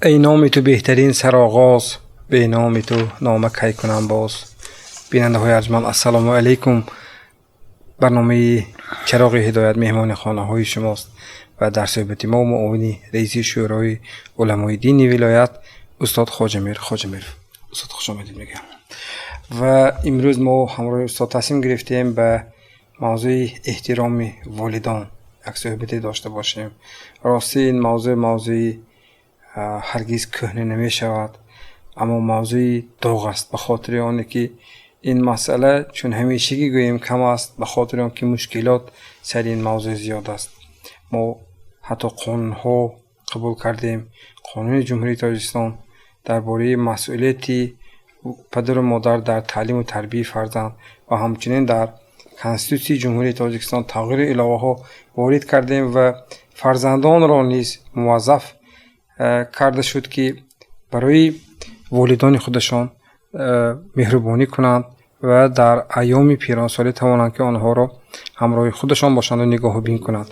Эй номи ту беҳтарин сароғоз, бе номи ту нома кай кунам боз. Бинандаҳои арҷманд, ассалому алайкум. Барномаи «Чароғи ҳидоят» меҳмони хонаҳои шумост ва дар суҳбати мо муовини раиси Шӯрои уламои дини вилоят, устод Хоҷамир Хоҷамиров. Устод, хуш омадед мегӯям. Ва имрӯз мо ҳамроҳи устод тасмим гирифтем, ба мавзӯи эҳтироми волидон як суҳбате дошта бошем. Ростӣ, ин мавзӯъ мавзӯи ҳаргиз кӯҳна намешавад, аммо мавзӯи доғ аст, ба хотири оне ки ин масъала, чун ҳамешагӣ гӯем, кам аст, ба хотири он ки мушкилот сари ин мавзӯъ зиёд аст. Мо ҳатто қонунҳо қабул кардем, Қонуни Ҷумҳурии Тоҷикистон дар бораи масъулияти падару модар дар таълиму тарбияи фарзанд ва ҳамчунин дар Конститутсияи Ҷумҳурии Тоҷикистон тағйиру иловаҳо ворид кардем ва фарзандонро низ муваззаф карда шуд, ки барои волидони худашон меҳрубонӣ кунанд ва дар айёми пиронсолӣ тавонанд, ки онҳоро ҳамроҳи худашон бошанду нигоҳубин кунанд.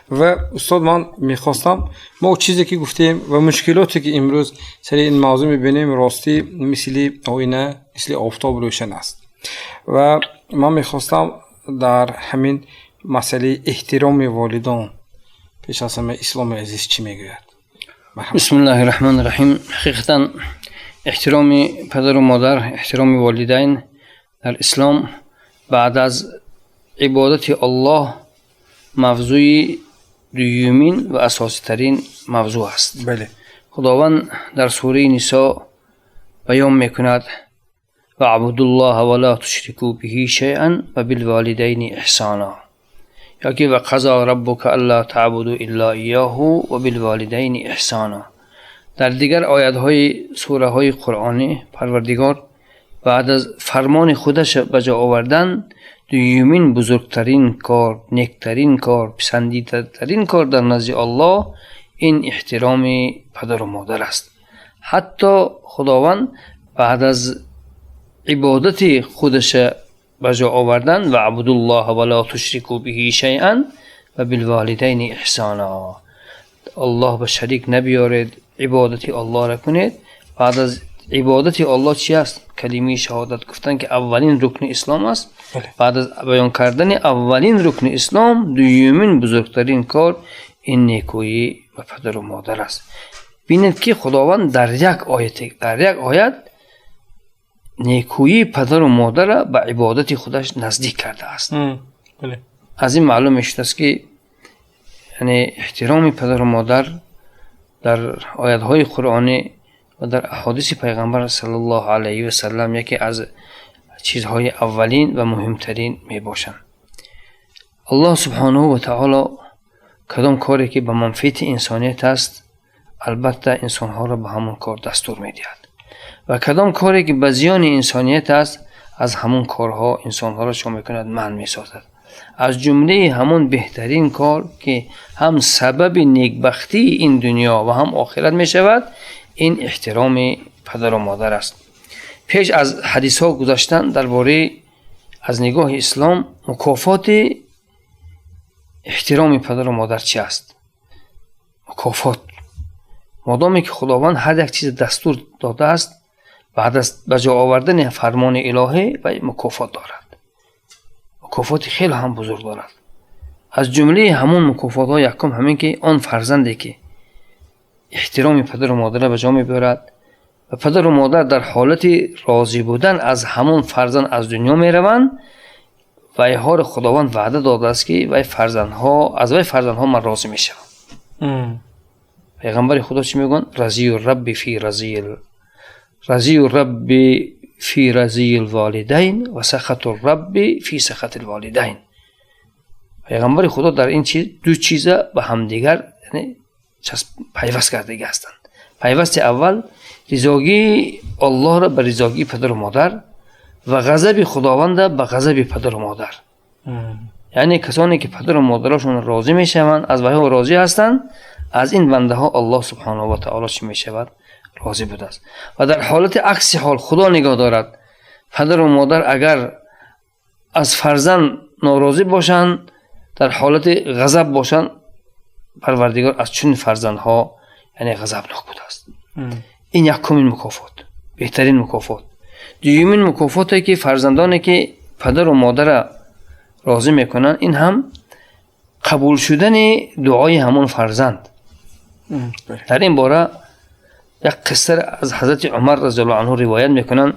Ва устод, ман мехостам, мо чизе ки гуфтем ва мушкилоте ки имрӯз сари ин мавзӯъ мебинем, ростӣ мисли оина, мисли офтоб рӯшан аст. Ва ман мехостам дар ҳамин масъалаи эҳтироми волидон пеш аз ҳама исломи азиз чӣ мегӯяд? Бисмиллаҳи раҳмони раҳим. Ҳақиқатан, эҳтироми падару модар, эҳтироми волидайн дар ислом баъд аз ибодати Аллоҳ мавзӯи дуюмин ва асоситарин мавзӯъ аст. Худованд дар сураи Нисо баён мекунад: واعبدوا ولا تشركوا به شيئا وبالوالدين إحسانا, ёки وقضى ربك ألا تعبدوا إلا إياه وبالوالدين إحسانا. Дар дигар оятҳои сураҳои қуръонӣ Парвардигор баъд аз фармони худаш ба ҷо овардан, дуюмин бузургтарин кор, нектарин кор, писандидатарин кор дар назди Аллоҳ ин эҳтироми падару модар аст. Ҳатто Худованд баъд аз ибодати худаша ба ҷо овардан, واعبدوا الله ولا تشركوا به شيئا وبالوالدين إحسانا, Аллоҳ ба шарик набиёред, ибодати Аллоҳро кунед. Баъд аз ибодати Аллоҳ чи аст? Калимаи шаҳодат гуфтан, ки аввалин рукни ислом аст. Баъд аз баён кардани аввалин рукни ислом, дуюмин бузургтарин кор ин некӯӣ ба падару модар аст. Бинед, ки Худованд дар як оят некӯии падару модарро ба ибодати худаш наздик кардааст. Аз ин маълум мешудааст, ки яъне эҳтироми падару модар дар оятҳои қуръонӣ ва дар аҳодиси Пайғамбар саллаллоҳу алайҳи васаллам яке аз чизҳои аввалин ва муҳимтарин мебошанд. Аллоҳ субҳонаҳу ва таоло кадом коре ки ба манфиати инсоният аст, албатта инсонҳоро ба ҳамон кор дастур медиҳад ва кадом коре ки ба зиёни инсоният аст, аз ҳамон корҳо инсонҳоро чӣ мекунад? Манъ месозад. Аз ҷумлаи ҳамон беҳтарин кор, ки ҳам сабаби некбахтии ин дунё ва ҳам охират мешавад, ин эҳтироми падару модар аст. Пеш аз ҳадисҳо гузаштан, дар бораи аз нигоҳи ислом мукофоти эҳтироми падару модар чи аст? Мукофот, модоме ки Худованд ҳар як чиз дастур додааст, баъд аз ба ҷо овардани фармони илоҳӣ вай мукофот дорад, мукофоти хеле ҳам бузург дорад. Аз ҷумлаи ҳамон мукофотҳо якум ҳамин ки он фарзанде ки эҳтироми падару модарро ба ҷо мебиёрад ва падару модар дар ҳолати розӣ будан аз ҳамон фарзанд аз дунё мераванд, вайҳоро Худованд ваъда додааст, ки вай фарзандҳо аз вай фарзандҳо ман розӣ мешавам. Пайғамбари Худо чӣ мегӯянд? رضا الرب في رضا الوالدين وسخط الرب في سخط الوالدين. Пайғамбари Худо дар ин чиз ду чиза ба ҳамдигар пайваст кардагӣ ҳастанд. Пайвасти аввал ризогии Аллоҳро ба ризогии падару модар ва ғазаби Худованда ба ғазаби падару модар. Яъне касоне ки падару модарашон розӣ мешаванд, аз вайҳо розӣ ҳастанд, аз ин бандаҳо Аллоҳ субҳонаҳу ва таоло чӣ мешавад? Розӣ будааст. Ва дар ҳолати акси ҳол, Худо нигоҳ дорад, падару модар агар аз фарзанд норозӣ бошанд, дар ҳолати ғазаб бошанд, Парвардигор аз чунин фарзандҳо яъне ғазабнок будааст. Ин якумин мукофот, беҳтарин мукофот. Дуюмин мукофоте ки фарзандоне ки падару модарро розӣ мекунанд, ин ҳам қабул шудани дуои ҳамон фарзанд. Дар ин бора як қисса аз ҳазрати Умар разияллоҳу анҳу ривоят мекунанд.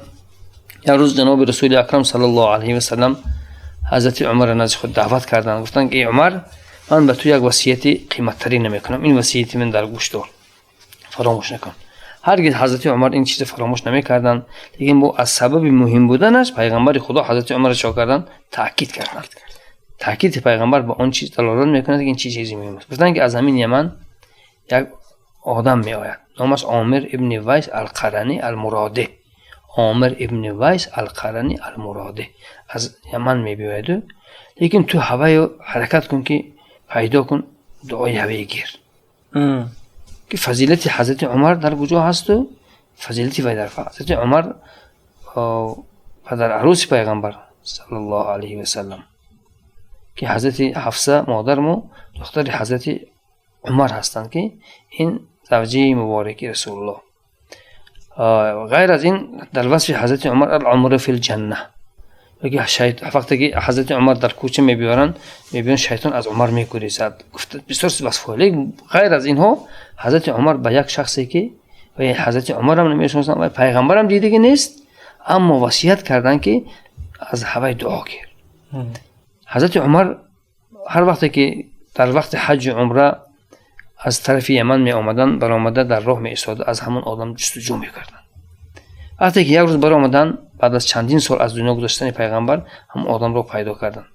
Як рӯз ҷаноби Расули Акрам саллаллоҳу алайҳи васаллам ҳазрати Умарро назди худ даъват карданд, гуфтанд ки: эй Умар, ман ба ту як васияти қиматтарин мекунам, ин васияти ман дар гӯш дор, фаромӯш накун. Ҳаргиз ҳазрати Умар ин чизро фаромӯш намекарданд, лекин бо аз сабаби муҳим буданаш пайғамбари Худо ҳазрати Умарро чо карданд? Таъкид карданд. Таъкиди пайғамбар ба он чиз далолат мекунад, ки ин чиз чизи муҳим аст. Гуфтанд ки аз ҳамин Яман як одам меояд, номаш Омир ибни Вайс Алқарани Алмуроди. Омир ибни Вайс Алқарани Алмуроди аз Яман мебиёяду, лекин ту ҳаваю ҳаракат кун ки пайдо кун, дуои ҳавае гир. Ки фазилати ҳазрати Умар дар куҷо ҳасту фазилати вай дар ҳазрати Умар, падар арӯси пайғамбар саллаллоҳу алайҳи васаллам, ки ҳазрати Ҳафса модармо духтари ҳазрати Умар ҳастанд, ки ин завҷаи мубораки Расулуллоҳ. Ғайр аз ин, дар васфи ҳазрати Умар ал-умру фил ҷанна, вақте ки ҳазрати Умар дар кӯча мебиёранд, мебиёнд, шайтон аз Умар мегурезад, гуфта бисёр васфҳо. Лекин ғайр аз инҳо ҳазрати Умар ба як шахсе ки ҳазрати Умарам намешиносанд ва пайғамбарам дидагӣ нест, аммо васият карданд ки аз ҳавай дуо гир. Ҳазрати Умар ҳар вақте ки дар вақти ҳаҷҷу умра аз тарафи Яман меомаданд, баромада дар роҳ меистода, аз ҳамон одам ҷустуҷӯ мекарданд. Вақте ки як рӯз баромаданд, баъд аз чандин сол аз дунё гузаштани пайғамбар, ҳамон одамро пайдо карданд.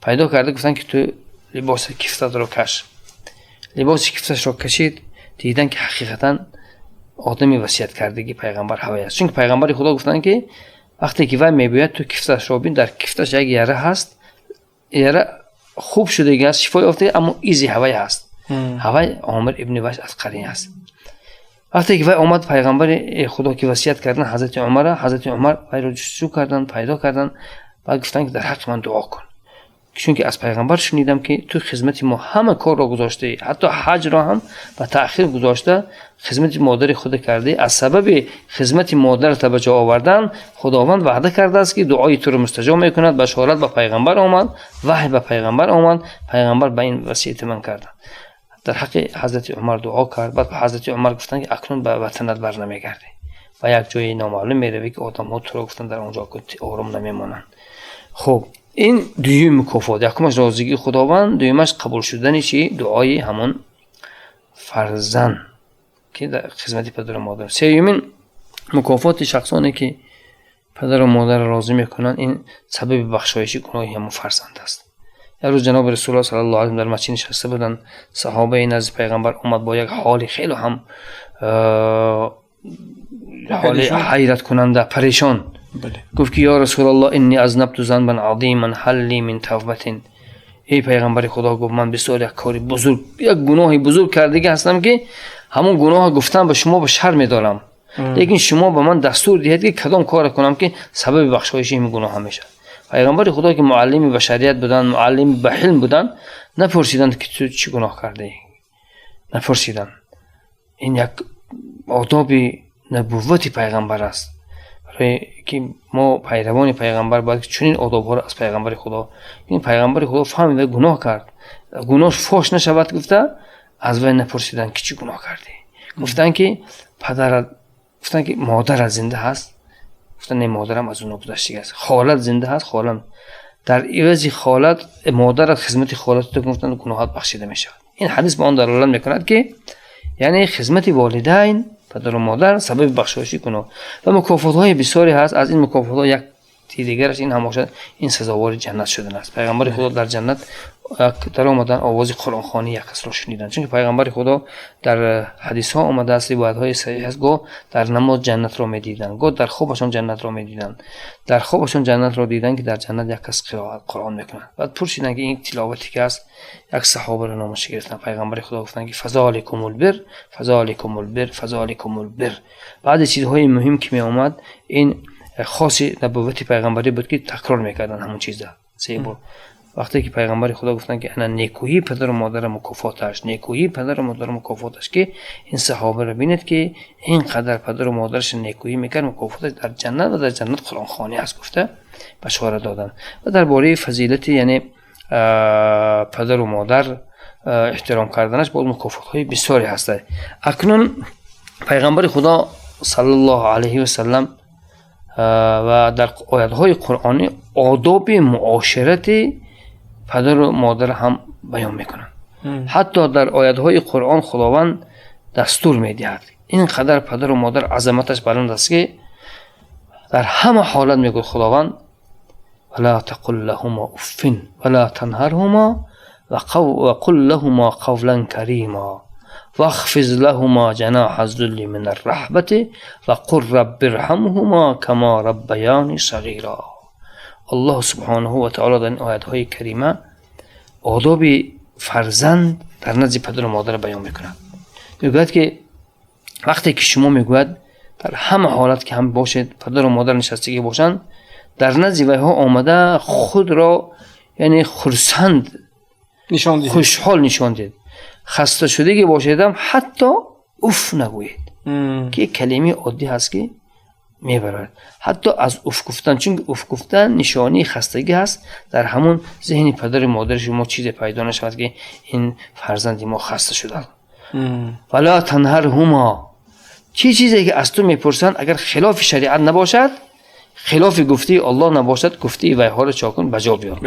Пайдо карда гуфтанд ки ту либоси кифтатро каш. Либоси кифташро кашид, диданд ки ҳақиқатан одами васияткардагии пайғамбар ҳавай аст, чунки пайғамбари Худо гуфтанд ки вақте ки вай мебиёяд, ту кифташро бин, дар кифташ як яра ҳаст, яра хуб шудагӣ аст, шифо ёфтагӣ, аммо изи ҳавай ҳаст. Ҳавай Омир ибни Вайс аз Қарин аст. Вақте ки вай омад, пайғамбари Худо ки васият кардан ҳазрати Умара, ҳазрати Умар вайро ҷустуҷӯ карданд, пайдо карданд, баъд гуфтанд ки дар ҳаққи ман дуо кун, чунки аз пайғамбар шунидам ки ту хизмати мо ҳама корро гузоштаӣ, ҳатто ҳаҷро ҳам ба таъхир гузошта хизмати модари худ кардӣ. Аз сабаби хизмати модарата ба ҷо овардан Худованд ваъда кардааст ки дуои туро мустаҷоб мекунад. Башорат ба пайғамбар омад, ваҳй ба пайғамбар омад, пайғамбар ба ин васияти ман карданд. Дар ҳаққи ҳазрати Умар дуо кард. Баъд ҳазрати Умар гуфтанд ки акнун ба ватанат бар намегардӣ, ба як ҷои номаълум меравӣ, ки одамҳо туро, гуфтанд, дар он ҷо ором намемонанд. Хуб, ин дуюм мукофот: якумаш розигии Худованд, дуюмаш қабул шудани чи? Дуои ҳамон фарзанд, ки дар хизмати падару модар. Сеюмин мукофоти шахсоне ки падару модарро розӣ мекунанд, ин сабаби бахшоиши гуноҳи ҳамон фарзанд аст. Як рӯз ҷаноби Расулуллоҳ саллаллоҳу алайҳи дар масҷид нишаста буданд. Саҳобаи назди пайғамбар омад бо як ҳоли хеле ҳам ҳоли ҳайраткунанда, парешон. Гуфт ки: ё Расулаллоҳ, инни азнабту занбан азиман, ҳал ли мин тавбатин? Эй пайғамбари Худо, гуфт, ман бисёр як кори бузург, як гуноҳи бузург кардагӣ ҳастам, ки ҳамон гуноҳро гуфтан ба шумо ба шарм медорам, лекин шумо ба ман дастур диҳед, ки кадом корро кунам, ки сабаби бахшоиши ин гуноҳа мешавад. Пайғамбари Худо, ки муаллими башарият буданд, муаллими ба ҳилм буданд, напурсиданд ки ту чӣ гуноҳ кардаӣ, напурсиданд. Ин як одоби набуввати пайғамбар аст, барое ки мо пайравони пайғамбар бояд чунин одобҳоро аз пайғамбари Худо. Ин пайғамбари Худо фаҳмида, гуноҳ кард, гуноҳш фош нашавад гуфта, аз вай напурсиданд ки чӣ гуноҳ кардӣ. Гуфтанд ки падарат, гуфтанд ки модарат зинда ҳаст? Гуфтанд: не, модарам аз дунё гузаштагӣ аст. Холат зинда ҳаст? Холам. Дар ивази холат, модарат, хизмати холатро гуфтанд, гуноҳат бахшида мешавад. Ин ҳадис ба он далолат мекунад, ки яъне хизмати волидайн, падару модар, сабаби бахшоиши гуноҳ ва мукофотҳои бисёре ҳаст. Аз ин мукофотҳо як дигараш ин ҳам бошад, ин сазовори ҷаннат шудан аст. Пайғамбари Худо дар ҷаннат даромадан, овози қуръонхонӣ як касро шуниданд, чунки пайғамбари Худо дар ҳадисҳо омадааст, ривоятҳои саҳиҳ аст, гоҳ дар намоз ҷаннатро медиданд, гоҳ дар хобашон ҷаннатро медиданд. Дар хобашон ҷаннатро диданд, ки дар ҷаннат як кас қироат Қуръон мекунад. Баъд пурсиданд, ки ин тиловате ки аст. Як саҳобаро номаша гирифтанд. Пайғамбари Худо гуфтанд, ки фазоликумул бир, фазоликумул бир, фазоликумул бир. Баъзе чизҳои муҳим ки меомад, ин хоси набуввати пайғамбарӣ буд, ки такрор мекарданд ҳамон чиза се бор. Вақте ки пайғамбари Худо гуфтанд, ки ана некӯии падару модара мукофоташ, некӯии падару модара мукофоташ, ки ин саҳобаро бинед, ки ин қадар падару модараша некӯӣ мекард, мукофоташ дар ҷаннат ва дар ҷаннат қуръонхонӣ аст, гуфта башора доданд. Ва дар бораи фазилати, яъне падару модар эҳтиром карданаш, боз мукофотҳои бисёре ҳастанд. Акнун пайғамбари Худо саллаллоҳу алайҳи васаллам ва дар оятҳои қуръонӣ одоби муоширати падару модар ҳам баён мекунанд. Ҳатто дар оятҳои Қуръон Худованд дастур медиҳад. Ин қадар падару модар азаматаш баланд аст, ки дар ҳама ҳолат мегӯяд Худованд: вала тақул лаҳума уффин вала танҳарҳума ва қул лаҳума қавлан карима вахфиз лаҳума ҷанаҳа зулли мин арраҳбати ва қул рабби ирҳамҳума кама раббаяни сағира. Аллоҳ субҳонаҳу ва таоло дар ин оятҳои карима одоби фарзанд дар назди падару модар баён мекунад. Мегӯяд, ки вақте ки шумо, мегӯяд, дар ҳама ҳолат ки ҳам бошед, падару модар нишастагӣ бошанд, дар назди вайҳо омада худро, яъне хурсанд, хушҳол нишон диҳед. Хаста шудагӣ бошедам, ҳатто уф нагӯед, ки калимаи оддӣ ҳаст, ки мебарад ҳатто аз уф гуфтан, чунки уф гуфтан нишонии хастагӣ ҳаст. Дар ҳамон зеҳни падару модари шумо чизе пайдо нашавад, ки ин фарзанди мо хаста шудааст. Вала танҳарҳума, чӣ чизе ки аз ту мепурсанд, агар хилофи шариат набошад, хилофи гуфтаи Аллоҳ набошад, гуфтаи вайҳоро чо кун? Ба ҷо биёр.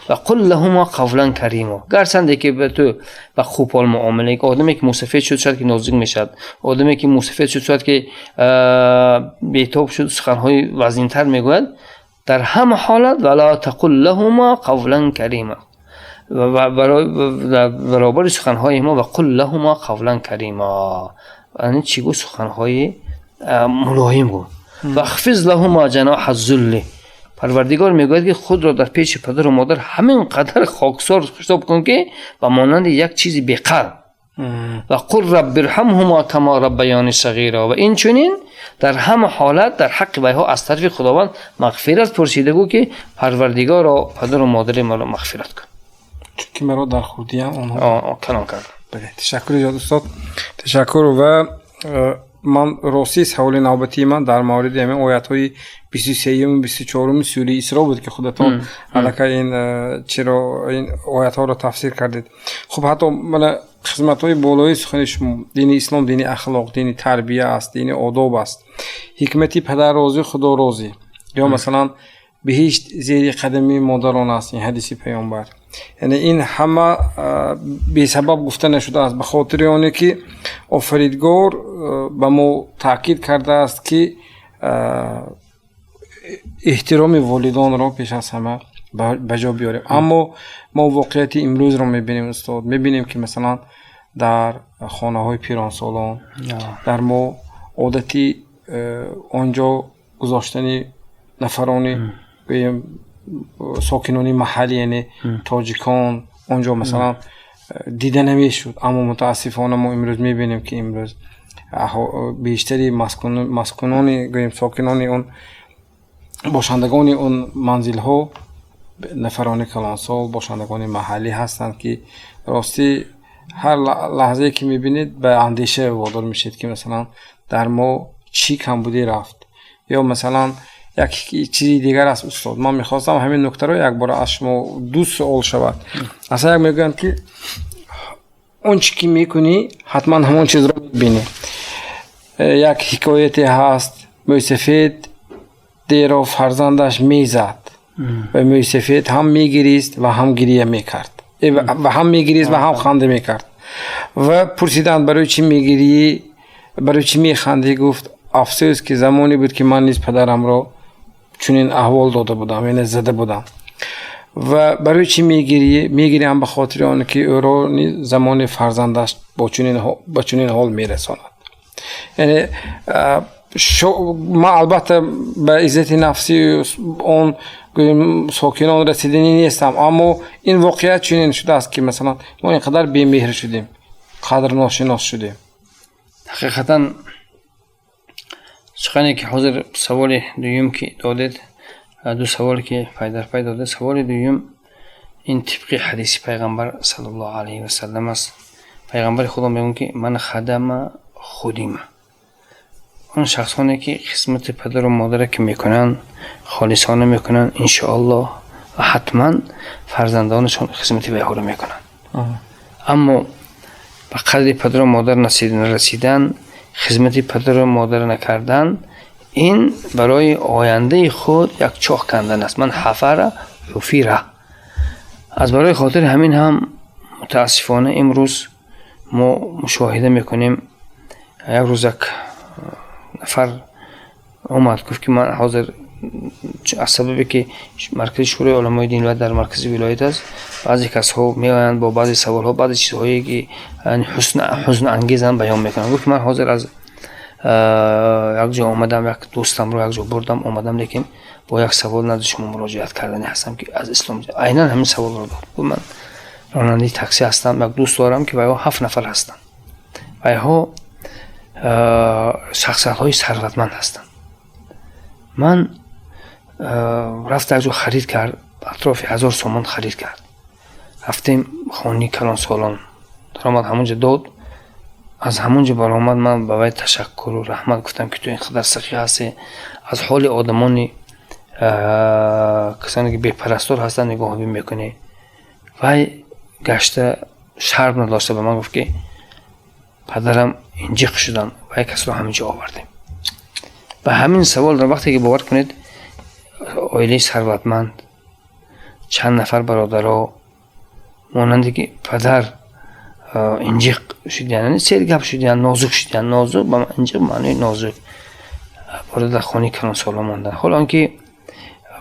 Ва қул лаҳума қавлан каримо. Гарчанде ки ба ту ба хубҳол муомила, одаме ки мусафед шуд, шояд ки нозук мешавад, одаме ки мусафед шуд, шояд ки бетоб шуд, суханҳои вазнинтар мегӯяд. Дар ҳама ҳолат вала тақул лаҳума қавлан карима, дар баробари суханҳои мо ва қул лаҳума қавлан карима, яъне чӣ гӯ? Суханҳои мулоим гӯ. Вахфиз лаҳума ҷаноҳа зулли, Парвардигор мегӯяд, ки худро дар пеши падару модар ҳамин қадар хоксор ҳисоб кун, ки ба монанди як чизи беқалб. Ва қул раббирҳамҳума кама раббаяни сағира. Ва инчунин дар ҳама ҳолат дар ҳаққи вайҳо аз тарафи Худованд мағфират пурсида гӯ, ки Парвардигоро, падару модари маро мағфират кун, чунки маро дар хурдиам онҳо калон кард. Ташаккури зиёд, устод, ташаккур. Ва ман ростӣ саволи навбатии ман дар мавриди ҳамин оятҳои 23-юму 24-уми сураи Исро буд, ки худатон аллакай ин чиро, ин оятҳоро тафсир кардед. Хуб, ҳатто мана хизматҳои болои сухани шумо: дини ислом дини ахлоқ, дини тарбия аст, дини одоб аст, ҳикмати падар розӣ, Худо розӣ, ё масалан биҳишт зери қадами модарон аст, ин ҳадиси паёмбар. Яъне ин ҳама бесабаб гуфта нашудааст, ба хотири оне ки Офаридгор ба мо таъкид кардааст, ки эҳтироми волидонро пеш аз ҳама ба ҷо биёрем. Аммо мо воқеияти имрӯзро мебинем, устод, мебинем, ки масалан дар хонаҳои пиронсолон дар мо одати он ҷо гузоштани нафарони, гӯем, сокинони маҳаллӣ, яъне тоҷикон, он ҷо масалан дида намешуд. Аммо мутаассифона мо имрӯз мебинем, ки имрӯз бештари маскунони, гӯем, сокинони он, бошандагони он манзилҳо нафарони калонсол, бошандагони маҳаллӣ ҳастанд, ки ростӣ ҳар лаҳзае ки мебинед, ба андеша водор мешавед, ки масалан дар мо чӣ камбудӣ рафт. Ё масалан як чизи дигар аст, устод, ман мехостам ҳамин нуктаро якбора аз шумо ду суол шавад. Аслан як мегӯянд, ки он чӣ ки мекунӣ, ҳатман ҳамон чизро мебинӣ. Як ҳикояте ҳаст: мӯйсафед деро фарзандаш мезад ва мӯйсафед ҳам мегирист ва ҳам гирия мекард, ва ҳам мегирист ва ҳам ханда мекард. Ва пурсиданд: «Барои чӣ мегирӣ, барои чӣ механдӣ?» Гуфт: «Афсӯс, ки замоне буд, ки ман низ падарамро чунин аҳвол дода будам, яъне зада будам». Ва барои чӣ мегирӣ? Мегирям ба хотири он ки ӯро низ замони фарзандаш ба чунин ҳол мерасонад. Яъне ман албатта ба иззати нафси он, гӯем, сокинон расиданӣ нестам, аммо ин воқеият чунин шудааст, ки масалан мо ин қадар бемеҳр шудем, қадрношинос шудем. Ҳақиқатан, сухане ки ҳозир саволи дуюм ки додед, ду саволе ки пайдарпай додед, саволи дуюм. Ин тибқи ҳадиси Пайғамбар саллаллоҳу алайҳи васаллам аст. Пайғамбари Худо мегӯяд, ки ман хадама худима. Он шахсоне ки хизмати падару модаре ки мекунанд, холисона мекунанд, иншоаллоҳ ва ҳатман фарзандонашон хизмати вайҳоро мекунанд. Аммо ба қадри падару модар нарасидан, хизмати падару модар накардан, ин барои ояндаи худ як чоҳ кандан аст. Ман ҳафара ҳуфира. Аз барои хотири ҳамин ҳам мутаассифона имрӯз мо мушоҳида мекунем. Як рӯз як нафар омад, гуфт, ки ман ҳозир аз сабабе ки маркази Шӯрои уламои дин дар маркази вилоят аст, баъзе касҳо меоянд бо баъзе саволҳо, баъзе чизҳое ки ҳузнангезанд, баён мекунанд. Гуфт, ки ман ҳозир аз як ҷо омадам, як дӯстамро як ҷо бурдам, омадам, лекин бо як савол назди шумо муроҷиат кардани ҳастам, ки аз ислом айнан ҳамин саволро дод. Гуфт, ман ронандаи такси ҳастам, як дӯст дорам, ки вайҳо ҳафт нафар ҳастанд, вайҳо шахсиятҳои сарватманд ҳастанд. Ман рафта як ҷо харид кард, атрофи 1000 сомон харид кард. Рафтем хонаи калонсолон, даромад, ҳамонҷо дод, аз ҳамонҷо баромад. Ман ба вай ташаккуру раҳмат гуфтам, ки ту ин қадар сахӣ ҳастӣ, аз ҳоли одамони касоне ки бепарастор ҳастанд нигоҳубин мекунӣ. Вай гашта шарм надошта ба ман гуфт, ки падарам инҷиқ шуданд, вай касро ҳаминҷо овардем. Ба ҳамин савол вақте ки, бовар кунед, оилаи сарватманд, чанд нафар бародаро, монанде ки падар инҷиқ шудиян, сергап шудиян, нозук шудиян. Нозук, инҷиқ маънои нозук. Бора дар хонаи калонсолон монданд. Ҳол он ки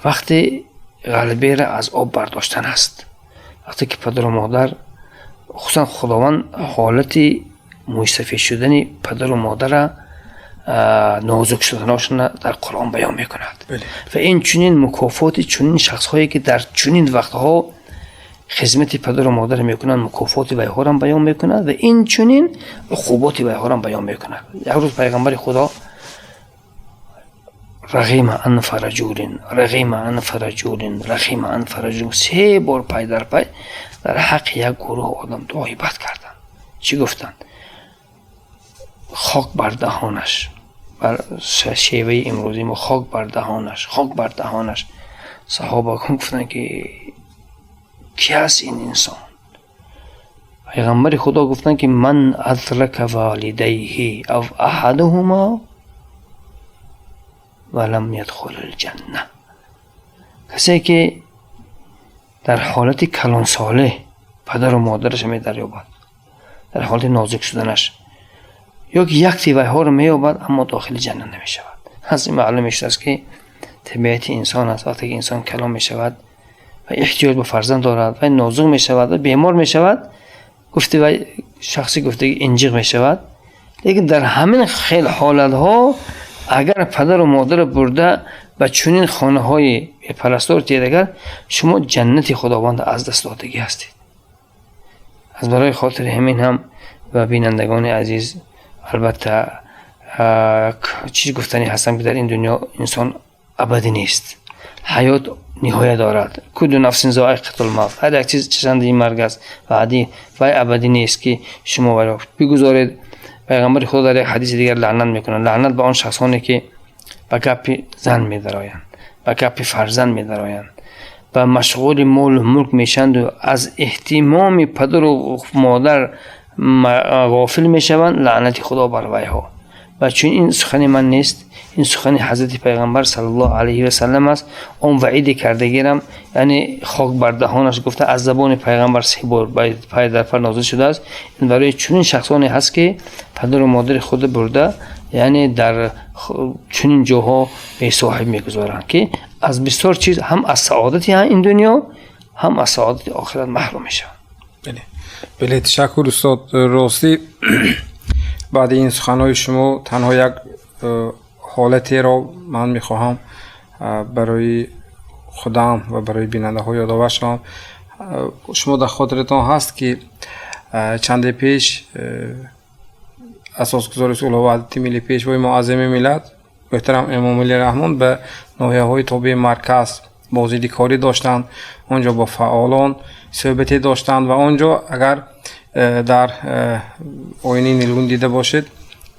вақте ғалбера аз об бардоштан аст, вақте ки падару модар, хусусан Худованд ҳолати мӯйсафед шудани падару модара, нозук шуданошона дар Қуръон баён мекунад ва ин чунин мукофоти чунин шахсҳое ки дар чунин вақтҳо хизмати падару модар мекунанд, мукофоти вайҳорам баён мекунад ва ин чунин уқуботи вайҳорам баён мекунад. Як рӯз Пайғамбари Худо «Рағима анфа раҷулин, рағима анфа раҷулин, рағима анфа раҷулин» се бор пай дар пай дар ҳаққи як гурӯҳ одам дуои бад карданд. Чӣ гуфтанд? Хок бар даҳонаш, бар шеваи имрӯзи мо, хок бар даҳонаш, хок бар даҳонаш. Саҳобагон гуфтанд, ки ки аст ин инсон? Пайғамбари Худо гуфтанд, ки ман адрака валидайҳи ав аҳадуҳума ва лам ядхул лҷанна. Касе ки дар ҳолати калонсоле падару модараша медарёбад, дар ҳолати нозук шуданаш, ё ки як вайҳоро меёбад, аммо дохили ҷаннат намешавад. Аз ин маълум мешудааст, ки табиати инсон аст. Вақте ки инсон калон мешавад ва эҳтиёҷ ба фарзанд дорад ва нозук мешавад ва бемор мешавад, гуфти вай шахси гуфтаги инҷиқ мешавад. Лекин дар ҳамин хел ҳолатҳо агар падару модарро бурда ба чунин хонаҳои бепарастор тиед, шумо ҷаннати Худованда аз даст додагӣ ҳастед. Аз барои хотири ҳамин ҳам ба бинандагони азиз албатта чиз гуфтанӣ ҳастам, ки дар ин дунё инсон абадӣ нест, ҳаёт ниҳоя дорад. Куллу нафсин зоиқатул мавт. Ҳар як чиз чашандаи марг аст. Ваъди вай абадӣ нест, ки шумо вайро бигузоред. Пайғамбари Худо дар як ҳадиси дигар лаънат мекунанд: лаънат ба он шахсоне, ки ба гапи зан медароянд, ба гапи фарзанд медароянд, ба машғули молу мулк мешаванду аз эҳтимоми падару модар ғофил мешаванд. Лаънати Худо бар вайҳо. Ва чун ин сухани ман нест, ин сухани ҳазрати Пайғамбар саллаллоҳу алайҳи васаллам аст. Он ваъиди кардагирам, яъне хок бар даҳонаш гуфта, аз забони Пайғамбар се бор пай дар пай нозил шудааст. Ин барои чунин шахсоне ҳаст, ки падару модари худро бурда, яъне дар чунин ҷоҳо бесоҳиб мегузоранд, ки аз бисёр чиз, ҳам аз саодати ин дунё, ҳам аз саодати охират маҳрум мешаванд. Бале, ташаккур, устод. Ростӣ, баъди ин суханҳои шумо танҳо як ҳолатеро ман мехоҳам барои худам ва барои бинандаҳо ёдовар шавам. Шумо дар хотиратон ҳаст, ки чанде пеш асосгузори сулҳу ваҳдати миллӣ, Пешвои муаззами миллат муҳтарам Эмомалӣ Раҳмон ба ноҳияҳои тобеи марказ Боздиди корӣ доштанд, он ҷо бо фаъолон суҳбате доштанд ва он ҷо агар дар оинаи нилгун дида бошед,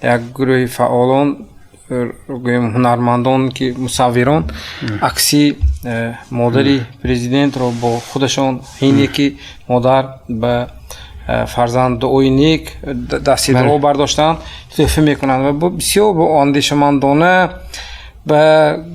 як гурӯҳи фаъолон, гӯем, ҳунармандон, ки мусаввирон, акси модари президентро бо худашон, ҳине ки модар ба фарзанд дуои нек, дасти дуо бардоштанд, тӯҳфа мекунанд ва бисёр бо андешамандона, ба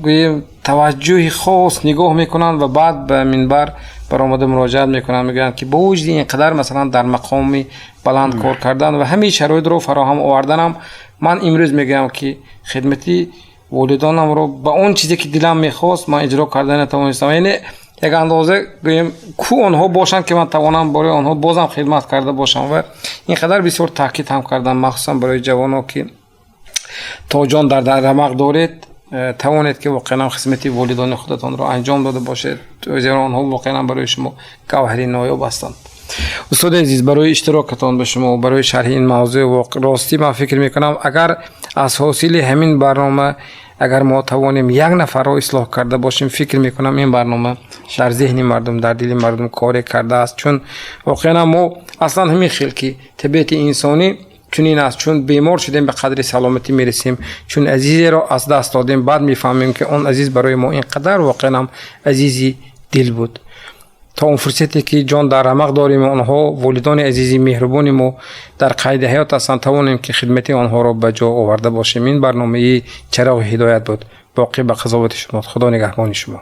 гӯем, таваҷҷӯҳи хос нигоҳ мекунанд ва баъд ба минбар баромада муроҷиат мекунанд. Мегӯянд, ки бо вуҷуди ин қадар, масалан, дар мақоми баланд кор кардан ва ҳамаи шароитро фароҳам оварданам, ман имрӯз мегӯям, ки хидмати волидонамро ба он чизе ки дилам мехост, ман иҷро карда натавонистам. Яъне як андоза, гӯем, ку онҳо бошанд, ки ман тавонам барои онҳо бозам хидмат карда бошам. Ва ин қадар бисёр таъкид ҳам кардам, махсусан барои ҷавонон, ки то ҷон дар рамақ доред, тавонед, ки воқеан хизмати волидони худатонро анҷом дода бошед, зеро онҳо воқеан барои шумо гавҳари ноёб ҳастанд. Устоди азиз, барои иштирокатон ба шумо, барои шарҳи ин мавзӯъ, ростӣ ман фикр мекунам, агар аз ҳосили ҳамин барнома агар мо тавонем як нафарро ислоҳ карда бошем, фикр мекунам, ин барнома дар зеҳни мардум, дар дили мардум коре кардааст. Чун воқеан мо аслан ҳамин хел ки табиати инсонӣ чунин аст: чун бемор шудем, ба қадри саломатӣ мерасем, чун азизеро аз даст додем, баъд мефаҳмем, ки он азиз барои мо ин қадар воқеан ҳам азизи дил буд. То он фурсате ки ҷон дар рамақ дорем, онҳо, волидони азизи меҳрубони мо, дар қайди ҳаёт ҳастанд, тавонем, ки хидмати онҳоро ба ҷо оварда бошем. Ин барномаи «Чароғи ҳидоят» буд. Боқӣ ба қазовати шумо. Худо нигаҳбони шумо.